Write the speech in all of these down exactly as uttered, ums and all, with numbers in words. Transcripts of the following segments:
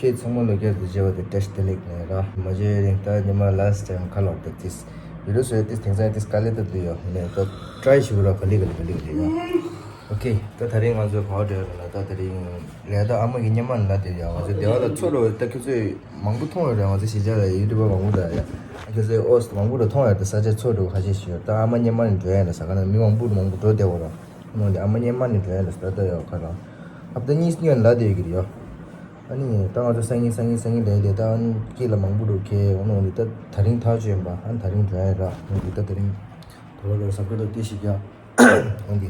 ཁྱེད་ཚང་མ་ལོ་བརྒྱ་དང་བརྒྱ་པ་དེ་བཀྲ་ཤིས་བདེ་ལེགས་ནས་ར། མ་བརྗེད་རིང་ད་ཉི་མ་last time ཁ་ལོག་ད་ཏིས་བི་ཌིའོ་བཟོས་ཏིས་དེང་སང་ཏིས་དཀའ་ལས་ད་དུ་ཡོད་ནས་ད་ཊི་རའི་ཞུ་ར། ག་ལི་ག་ལི་ག་ལི་ག་ལི་ཡོད། ཨོ་ཁེ། ད་དེ་རིང་ང་ཚོ་ག་པར་འགྲོ་ཡ་རེད་ན། ད་དེ་རིང་ལས་ད་ཨ་མ་གི་སྔོན་མ་ལ་དེ་ཡ་ང་ཚོ་སྡེ་བ་ལ་ཚོ་རུ་ད་ཁྱོད་ཚོས་མང་པོ་མཐོང་ཡོད་རེད། ང་ཚོ་གཞིས་ཆགས་ལ་ཡུ་ཊུབ་པ་མང་པོ་ད་ཡ་ཁྱོད་ཚོས་ཨོ་མང་པོ་ད་མཐོང་ཡོད་རེད། ས་ཆ་ཚོ་རུ་ཁ་ཤས་ཤིག་ཡོད། ད་ཨ་མ་སྔོན་མ་ནས་འགྲོ་ཡ་རེད་ས་ག་ན་མི་མང་པོ་མང་པོ་འགྲོ་བསྡད་ཡོད་ར། ནང་དེ་ཨ་མ་སྔོན་མ་ནས་འགྲོ་ཡ་ལ་ས་ད་ཡོད་ཁ་ར། ཨབ་ད་གཉིས་སྔོན་ལ་དེ་ཡོད་ཀྱི་རེད་ཡོད། ཨ་ནི་ད་ང་ཚོ་སང་ཉིན་སང་ཉིན་སང་ཉིན་ལས་ལས་ད་ཨ་ནི་སྐྱིད་ལ་མང་པོ་འགྲོ་ཁེ་འོང་ནང་དེ་ད་དེ་རིང་ཐག་ཆོད་ཡིན་པ། ཨ་ནི་དེ་རིང་འགྲོ་ཡ་ར། ནང་དེ་ད་དེ་རིང་དོ་ར་ལ་ས་ཁ་ད་དེ་ཞིག་ཡ་འོང་དེ།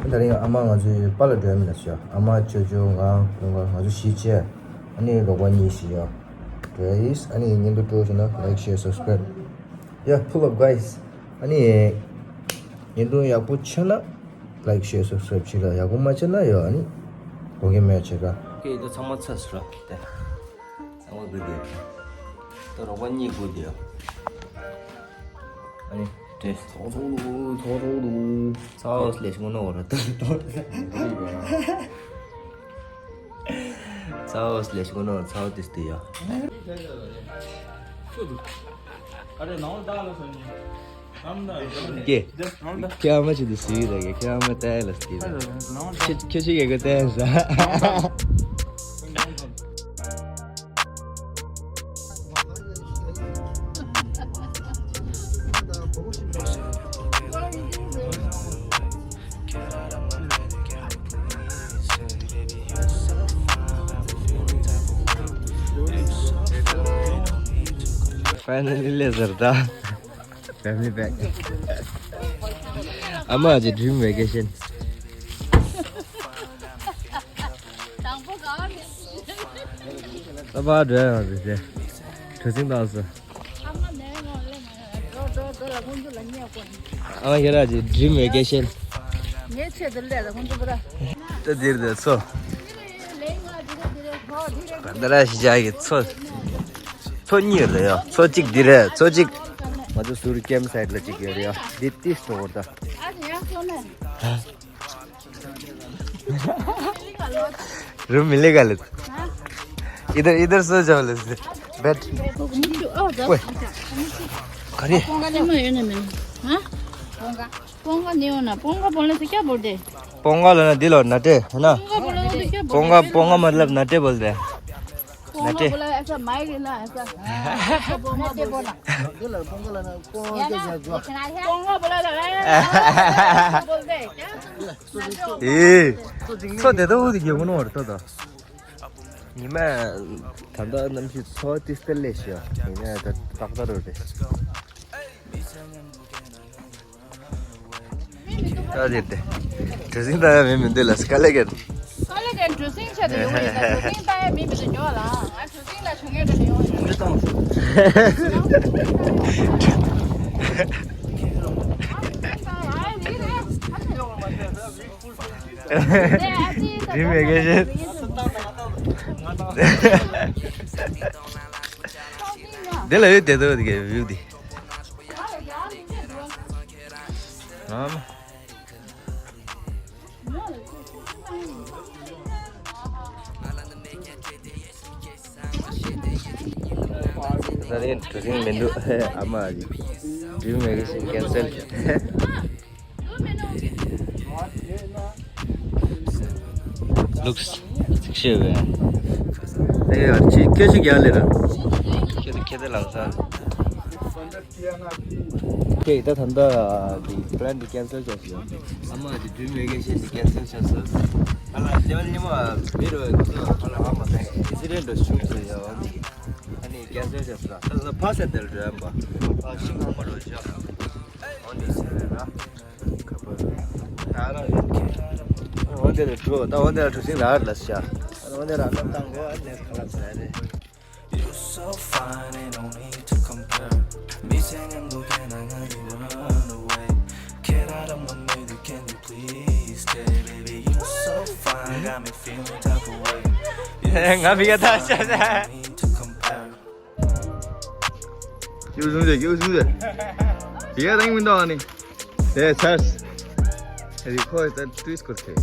ཨ་དེ་རིང་ཨ་མ་ང་ཚོའི་པཱ་ལགས་འགྲོ་ཡ་མིན་ན་ཤོ། ཨ་མ་ཅོ་ཅོ་ང་ཀུན་དགའ་ང་ཚོ་བཞི་བྱས། ཨ་ནི་རོགས་པ་གཉིས་ཤིག་ཡ་འགྲོ་ཡ་ཡིས། ཨ་ནི་བརྙན་ཐུང་སྤྲོ་ཤོ་ན་like share subscribe. Yeah, pull up guys. ཨ་ནི་བརྙན་ཐུང་ཡག་པོ་བྱས་ན་like share subscribe བྱེད་ར། ཡག་པོ་མ་བྱས་ན་ཡོ་ཨ་ནི་དགོངས་འགལ་མེད་བྱེད་ར། ཀེ་ད་ཚང་མ་ཚར་སོང་ར། ད་ཚང་མ་དགོས་དེ། ད་རོགས་པ་གཉིས་དགོས་དེ་ཡོ། ཨ་ནི་དེ་ཐོག་ཐོག་ཐོག་ཐོག་ཐོག་ཚ་བོ་ལས་ཤི་ངོ་ནོ་ར་ད་ད། ཚ་བོ་ལས་ཤི་ངོ་ནོ་ཚ་བོ་དེ་སྟེ་ཡོ། ཀེ། ཁྱེད་ཨ་མ་ཅི་འདི་སུ་ཡིན་ར་གི། ཁྱེད་ཨ་མ་ལྟ་ཡ་ལ་སྐྱིད་ར། ཁྱེད་ཁྱེད་ཅི་གེ་གི་ལྟ་ཡ་ས། Finally ལས་ཟེར་ད། Family pack. ཨ་མ་ཅི་dream vacation. དང་པོ་ག་བ་རེད། ད་པ་འགྲོ་ཡ་རེད་དེ། གྲུ་གཟིངས་བཏང་སོང་། ཨ་མ་ནས་ངོ་ལེ་ང་འགྲོ་འགྲོ་འགྲོ་ལ་ཁོང་ཚོ་ལ་ཉེ་གོ། ཨ་མ་ཁྱེད་རང་ཅི་dream vacation. ངའི་ཆེད་དུ་ལས་ལ་ཁོང་ཚོ་པུ་ར། ད་འདིར་དེ་ཚོ། ད་ར་ཞི་ཅག་གི་ཚོ། ཚོ་གཉིས་རེད་ཡ། ཚོ་གཅིག་འདི་རེད། ཚོ་གཅིག་ང་ཚོ་ཟུར་camp site ལ་གཅིག་ཡོད་རེད་ཡ། འདི་ཏིས་ཏོ་ད། རུམ་མི་ལེ་ག་ལེ། इधर इधर सो जाओ ले। बैठ। ओए। करे। पोंगा ने में ना में। हां? पोंगा। पोंगा नहीं होना। पोंगा बोलने से क्या बोलते हैं? पोंगा लेना दिल और नटे, है ना? पोंगा बोलने से क्या बोलते हैं? पोंगा, पोंगा मतलब नटे बोलते हैं। पोंगा नटे। बोला ऐसा माइक है ना, ऐसा। पोंगा बोला। पोंगा बोला था। बोलते हैं क्या? ए, सो दे दो, वो देखिए, वो नोट तो दो। ཉི་མ་ད་ལྟ་གནམ་གཤིས་ཚོ་ཏིས་ཏི་ལེ་ཤི་ཡ། ཡིན་ན་ད་ཏག་ཏག་རེད། ད་དེ་དེ་གྲུ་གཟིངས་ལྟ་ཡ་མི་མི་འདུག་ལ་སྐ་ལེ་གེར། སྐ་ལེ་གེར་གྲུ་གཟིངས་ཆེད་དུ་ཡོང་ཡིན། ད་གྲུ་གཟིངས་ལྟ་ཡ་མི་མི་འདུག་ཉོ་ལ། ང་གྲུ་གཟིངས་ལ་བྱུང་ཡོད་དུ་ཡོང་ཡིན། Dream vacation. དེ་ལ་ཡོད་དེ་དོ་དེ་གའི་view དེ། ཨམ། ད་རིང་གྲུ་གཟིངས་མི་འདུག་ཨ་མ་ཨ་ཅེ། Dream vacation cancel. Looks ཤེས་བས། ཨེ་ཡར་ཅི་ཁྱོད་ཤིག་རྒྱག་ལེ་ར། ཁྱེད་ཁྱེད་དེ་ལང་ས། ཁྱེད་ད་ད་ད་འདི་plan འདི་cancel བྱས་སོང་། ཨ་མ་ཨ་ཅེ་dream vacation འདི་cancel བྱས་སོང་། ཨ་ལ་ལེ་བ་ཉི་མ་མི་རོ་ཁོ་ཚོ་ཨ་ལ་ཨ་མ་ད་incident འདྲ་བྱུང་ཚེ་ཡ། ཨ་ནི་cancel བྱས་སོང་། ད་ད་ཕ་སེ་དེར་འགྲོ་ཡ་མ། ཕ་ཤིང་ཁོ་མ་འགྲོ་བྱ། འོ་འདི་ལ་འགྲོ། ད་འོ་འདི་ལ་གྲུ་གཟིངས་ལ་ལ་ཤ། འོ་འདི་ལ་ལ་བཏང་གོ། ཨ་ནི་ཁ་ལག་ཟ་རེད། You're so fine, ain't no need to compare. མི་ཚེ་མཉམ་དུ་བསྐྱལ་ན་ང་ཡི་run away. ཁྱེད་རང་རང་མ་མེད་དུས་can you please stay, baby? You're so fine, got me feeling type of way. ང་མི་ག་ད་ཤ་ཤ། You're so fine, ain't no need to compare. ཀྱུ་སུ་རེད། ཀྱུ་སུ་རེད། ཡ་རིང་མི་འདུག་ཨ་ནི། དེ་ཚར། རི་ཁོ་ད་ཏུས་སྐོར་ཐེ་ཡ།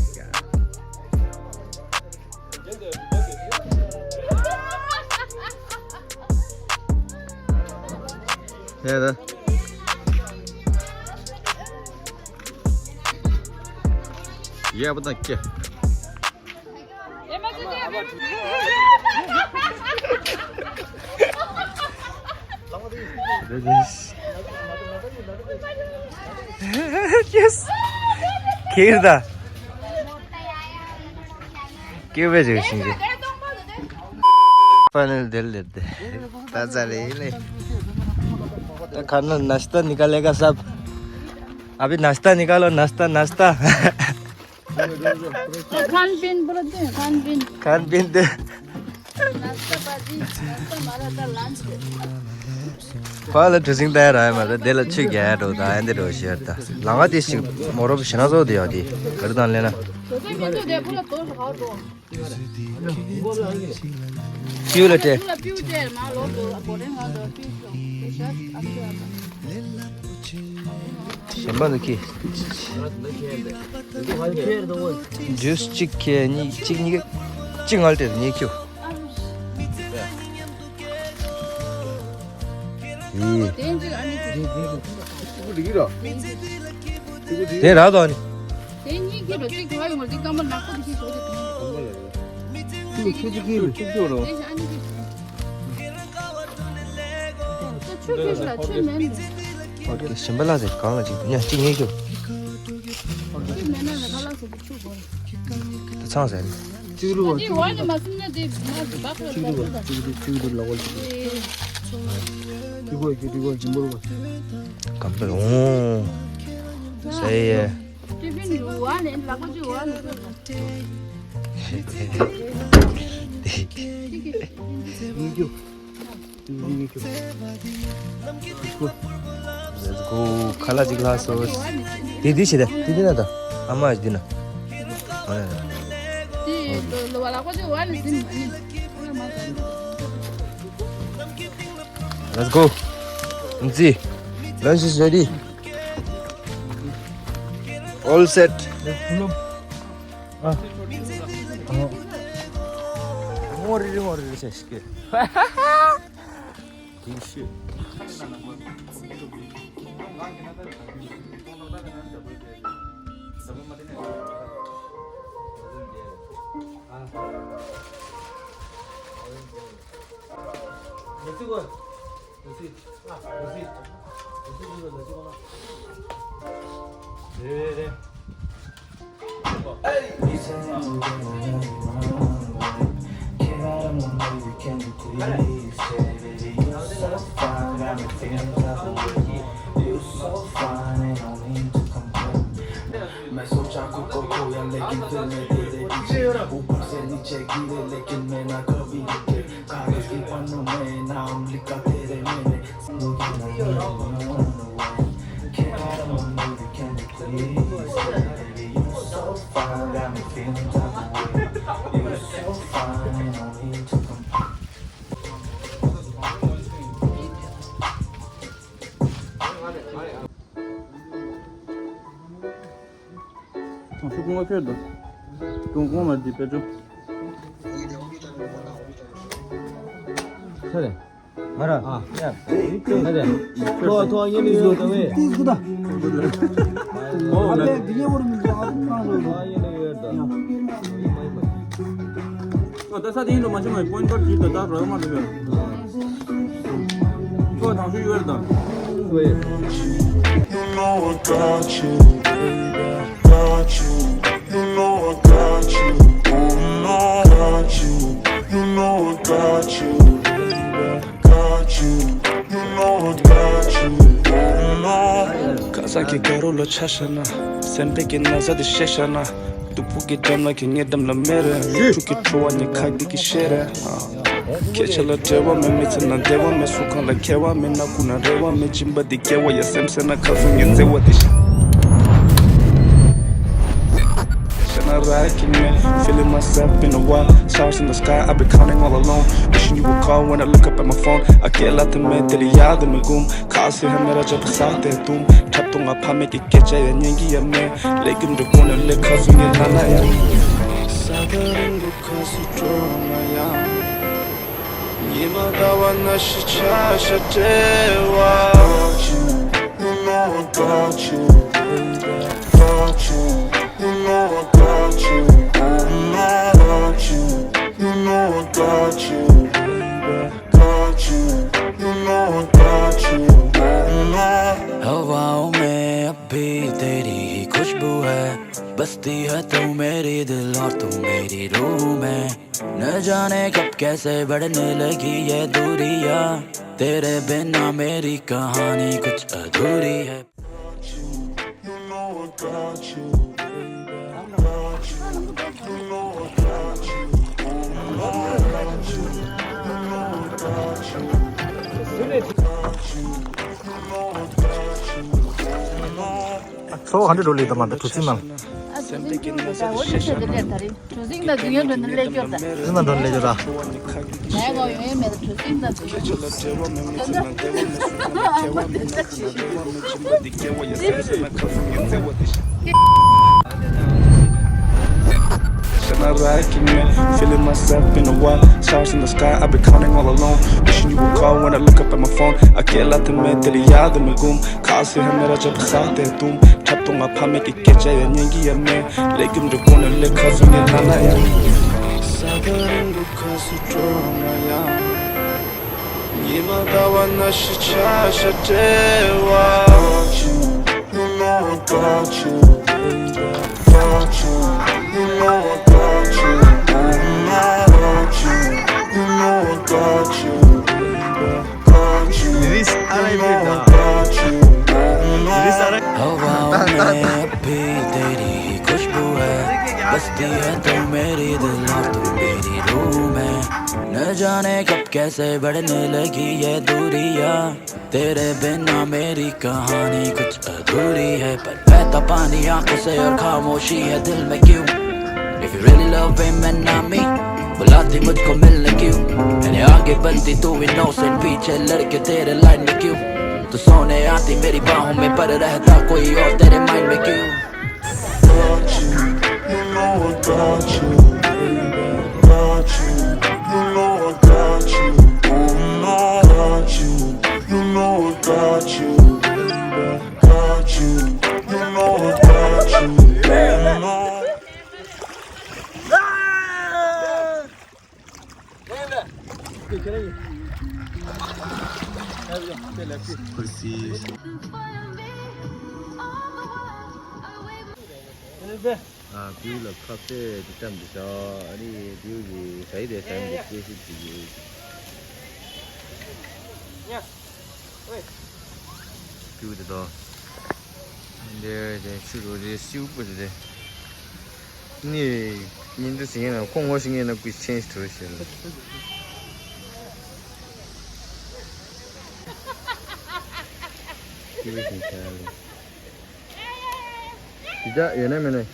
ཡ་ད། ཡ་པ་ད་ཀྱེ། Yes. ཁྱེར་ད། ཀྱེ་བེ་རེ་ཤིང་རེ། Final del del de. Pásale, dile. खाना नाश्ता निकालेगा सब। अभी नाश्ता निकालो, नाश्ता, नाश्ता। खान पीन बोलो दे, खान पीन। खान पीन दे। नाश्ता बाजी, नाश्ता हमारा था लंच। ཕར་ལ་གྲུ་གཟིངས་བལྟ་ཡ་རག་ཡ་མ་རེད། དེ་ལ་ཆུ་རྒྱག་ཡ་འགྲོ་ད། ཨ་འདི་འགྲོ་ཤེར་ད། ལང་ང་དེ་ཞིག་མོ་རོ་ཞེ་ན་བཟོ་དེ་ཡ་དེ་ག་རེ་དང་ལེན་ན། ཅིའུ་ལ་སྤྲད། གཞན་པ་འདི་ཁྱེར། ཇུས་གཅིག་ཁྱེར། གཉིས་གཅིག་གཉིས་ཀ་གཅིག་ང་ལ་སྤྲད། གཉིས་ཁྱེར། ཡི། དེ་རག་དོ་ནི། དེ་གཉིས་ཁྱེར་རོ། གཅིག་ག་ཡོང་བ་འདི་སྐམ་པ་ནག་པོ་དེ་ཁྱེར་ཞོག་དེ། ཁྱེར་ཁྱེར་ཁྱེར་ཁྱེར་རོ། དེ་ཨ་ནི་ཁྱེར། ཆུ་ཁྱེར་ཞོག་ལ་ཆུ་མེད་ནི། ཨོ་ཀེ། གཞན་པ་ལ་ཟེར་གང་ལ་ཅིག་ཉ་གཅིག་ངས་ཁྱེར། ཆུ་མེད་ན་ལ་ཁ་ལག་ཟེར་དུ་ཆུ་དགོས། ད་ཚང་ཟེར་ནི། གཅིག་རུ་བ། འདི་བ་ནི་མ་སིམ་ན་དེ་མ་སི་བག་ལ་གཅིག་རུ་བ། གཅིག་རུ་གཅིག་རུ་ལ་བ་ཅིག་རུ། ཨེ། གཅིག་གོ་གཅིག་གོ་གཅིག་གོ་བ། གམ་པ་ལོང་། ཟེར་ཡེ། ཏི་ཕིན་བ་ནི་ལག་པ་གཅིག་བ་ནི། ཡིན་རྒྱུ། Let's go. ཁ་ལག་ཅིག་ལྷག་སོང་། དེ་དེ་བྱེད་དེ་དེ་དེ་ན་ད། ཨ་མ་ཨ་ཅེ་དེ་ན། ཨ་ན་ད། དེ་ལོ་བ་ལག་པ་ཅིག་བ་ནི་ཟིན་མ་ནི། Let's go. Let's see. Lunch is ready. All set. ངོ་རི་རི་ངོ་རི་རི་ཆེ་ཤི་ཀེ། དེ་ཤི། དང་ཤུགས་ངོ་ཤེས་དང་། དུང་ཁོང་མ་འདི་པེ་ཅོ། ཁ་རེ། ང་ར། ཨ། ཡ། ཁ་རེ། ཐོ་ཐོ་ཡེ་ལེ་ཡོད་དང་ཝེ། ཏིས་གུ་ད། ཨོ་ལེ། ཨ་ལེ་འདི་ཡེ་བོར་མི་འདུག་ཨ་ཁུ་ཁང་རོ། ཨ་ཡེ་ལེ་ཡོད་དང་། ཨོ་ད་ས་དེ་ཡིན་དུ་མ་ཤི་མ་པོན་ཀར་ཇུས་ད་ད་རོ་མ་འདུག་ཡོད། ཁོ་དང་ཤུ་ཡོད་དང་། ཝེ། You know I got you, baby, got you. You know I got you. Oh no, got you. You know I got you, baby, got you. You know I got you. Oh no. ཁ་སང་གི་དགའ་རོགས་ལ་ཆ་བཞག་ན། སེམས་པའི་གི་ན་ཚ་དེ་བཤད་བཞག་ན། སྟུག་པོ་གི་འགྲམ་ལ་གི་ངའི་འགྲམ་ལ་མེད་རེད། ཕྲུ་གུ་ཁྲོ་བ་ནི་ཁ་འདི་གི་བཤད་རེད། སྐད་ཆ་ལ་འབྲེལ་བ་མེད། མི་ཚེ་ན་བདེ་བ་མེད། སུ་གང་ལ་ཁེ་བ་མེད། ན་ཀུ་ན་རེ་བ་མེད། སྦྱིན་པ་འདི་སྐྱེ་བ་ཡ་སེམས་སེ་ན་ཁ་སུ་ངའི་བརྩེ་བ་འདི་ཤ་ཤ་ན་ར་ཁྱི་ངས། Feeling myself in a wild. Stars in the sky, I've been counting all alone. Wishing you would call when I look up at my phone. I get lost in me, tell you, yeah, the me gum. Cause you have me, I just beside that doom. Trap tung up, I make it catch a nigga, yeah, man. Like him, the corner, like, cause you get nana, yeah. Southern, because you draw my young. Yeah, ཟླ་བ་ན་ཤི་ཆ་ཤ་བྲེལ་བ། Got you, you know I got you, baby. Got you, you know I got you. Oh no, got you, you know I got you, baby. Got you, you know I got you. Oh no. हवाओं में अब भी तेरी ही खुशबू है। बसती है तू मेरी दिल और तू मेरी रूह में। न जाने कब कैसे बढ़ने लगी ये दूरियां। तेरे बिना मेरी कहानी कुछ अधूरी है। ཚོ་ཧན་ཌེ་རོ་ལི་དམ་དུ་ཚིམ་མ། ཨ་ཚོ་ཚིམ་ཚོ་ད་འོ་ཅི་ཤེས་དེ་ལས་ད་རིང་གྲུ་གཟིངས་དང་དུས་ཡུན་འགྲོ་ནི་ལས་སྐྱོར་དང་། གྲུ་གཟིངས་དང་འགྲོ་ནི་ལས་སྐྱོར་དང་། ངའི་གོ་ཡོང་ཡ་མེད། གྲུ་གཟིངས་དང་དུས་ཡུན་འགྲོ་ནི་ལས་སྐྱོར་དང་། Shine a light in me, feeling myself in the wild. Stars in the sky, I've been counting all alone. Wishing you would call when I look up at my phone. Aquel lado me te liado me gum. Casi he me raja pasate tum. Chaptung a pame ki kecha ya nyengi ya me. Lekin de kone le kasu ne nana ya. Sadarin du kasu drama ya. Nima dawa na shi cha sha dewa. Got you, you know I got you, baby. Got you, you know I got you. Oh no, got you, you know I got you, baby. Got you, you know I got you. हवाओं में अब भी तेरी ही खुशबू है। बसती है तू मेरी दिल और तू मेरी रूह में। न जाने कब कैसे बढ़ने लगी ये दूरियां। तेरे बिना मेरी कहानी कुछ अधूरी है। पर बहता पानी आंखों से और खामोशी है दिल में क्यों। If you really love him and not me, बुलाती मुझको मिलने क्यों। मेरे आगे बनती तू innocent, पीछे लड़के तेरे लाइन में क्यों। तू सोने आती मेरी बाहों में, पर रहता कोई और तेरे माइंड में क्यों। Got you, you know I got you, baby. Got you, you know I got you. Oh no, got you, you know I got you, baby. Got you, you know I got you. Oh no. ཨ་བིའུ་ལ་ཁ་ཕྱེ་དེ་བཀྲམ་དེ་ཤ། ཨ་ནི་བིའུ་གི་ཟ་ཡི་དེ་ཟ་ཡི་དེ་སྐད་ཤུགས་ཅིག་ཡོད། བིའུ་དེ་དང་། འདི་རེད། ཆུ་རུ་རེད། སིའུ་པུ་རེད། ནི་ཉིན་དུ་ཟིན་ན་ཁོང་ངོ་ཤེས་ངེས་ན་ཀུས་ཆེན་ཞིག་ཐུར་ཞེས་ལ། ཀུས་ཤིང་ཆ་ལ། ཇི་ལྟར་ཡོད་ན་མེད་ན།